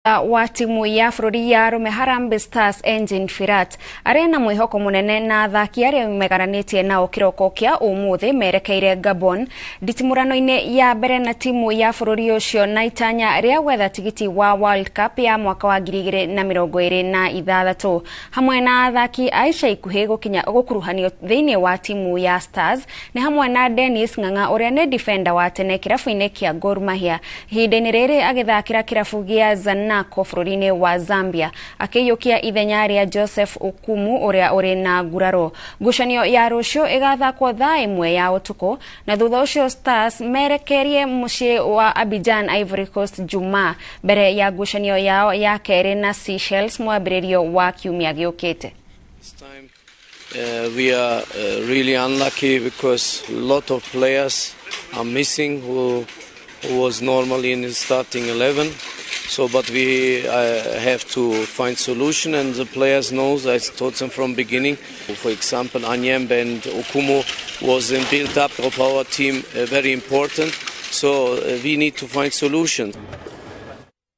Wa timu ya bũrũri ya arũme Harambee Stars Engin Firat arĩ na mwĩhoko mũnene na athaki arĩa megaranĩtie nao kĩroko kĩa ũmũthĩ merekeire Gabon nditimũrano-inĩ ya mbere na timu ya bũrũri ũcio na itanya rĩa gwetha tigiti wa World Cup ya mwaka wa 2026. Hamwe na athaki a ica ikuhĩ gũkinya gũkuruhanio thĩinĩ wa timu ya Stars nĩ hamwe na Dennis Ng'ang'a ũrĩa nĩ defender wa tene kĩrabu-inĩ kĩa Gor Mahia, ihinda-inĩ rĩrĩ agĩthakĩra kĩrabu gĩa Zanaco bũrũri-inĩ wa Zambia, akĩiyũkia ithenya rĩa Joseph Okumu ũrĩa ũrĩ na nguraro. Ngucanio ya rũciũ ĩgathakwo thaa 1 ya ũtukũ na thutha ũcio Stars merekerie mũciĩ wa Abidjan, Ivory Coast, Jumaa mbere ya ngucanio yao ya kerĩ na Seychelles mwambĩrĩrio wa kiumia gĩũkĩte. We are really unlucky because a lot of players are missing who was normally in the starting 11. So, but we have to find solution, and the players knows. I told them from beginning. For example, Anyembe and Okumu was in build up of our team very important. So we need to find solutions.